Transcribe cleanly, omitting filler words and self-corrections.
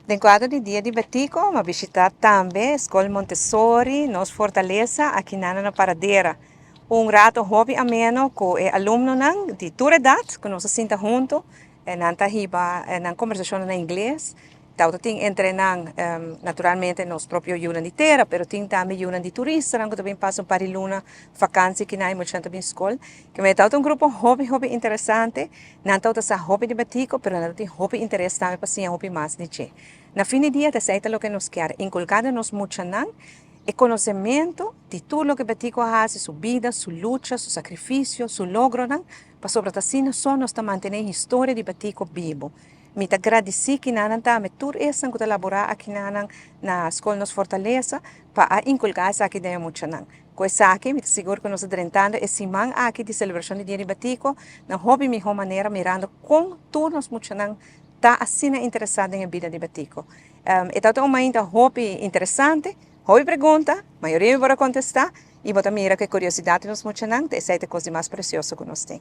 Den kuadro di Dia di Betico, m'a bishitá tambe Skol Montessori Nos Fortalesa aki na Paradera. Un ratu hopi ameno ku e alumnonan di tur edat ku nos a sinta huntu. Nan ta hiba nan kombersashon na ingles. Tabata tin entre nan naturalmente nos propio yunan di tera, pero tin tambe yunan di turistanan ku ta bin pasa un par di luna vakansi aki nan i muchanan ta bin skol. Ke men tabata un grupo hopi hopi interesante. Nan tabata sa hopi di Betico, pero nan tin hopi interes tambe pa siña hopi mas di dje. Na fin di dia ta esei ta loke nos kier inkulká den nos muchanan, e konosementu di tur loke Betico a hasi, su bida, su lucha, su sakrifisio, su logronan, pasobra ta asina so nos ta mantené historia di Betico bibu. Mi ta gradisí kinanan tambe tur esnan ku ta laborá akinanan na Skol Nos Fortalesa pa a inkulká esaki den e muchanan. Ku esaki mi ta sigur ku nos ta drentando e siman aki di selebrashon di Dia di Batico na hopi mihó manera mirando kon tur nos muchanan ta asina interesá den e bida di Batico. E tabata un mainta hopi interesante, hopi pregunta, mayoria mi por a kontestá i bo ta mira ku e kuriosidat di nos muchanan ta esei ta e kos di mas presioso ku nos tin.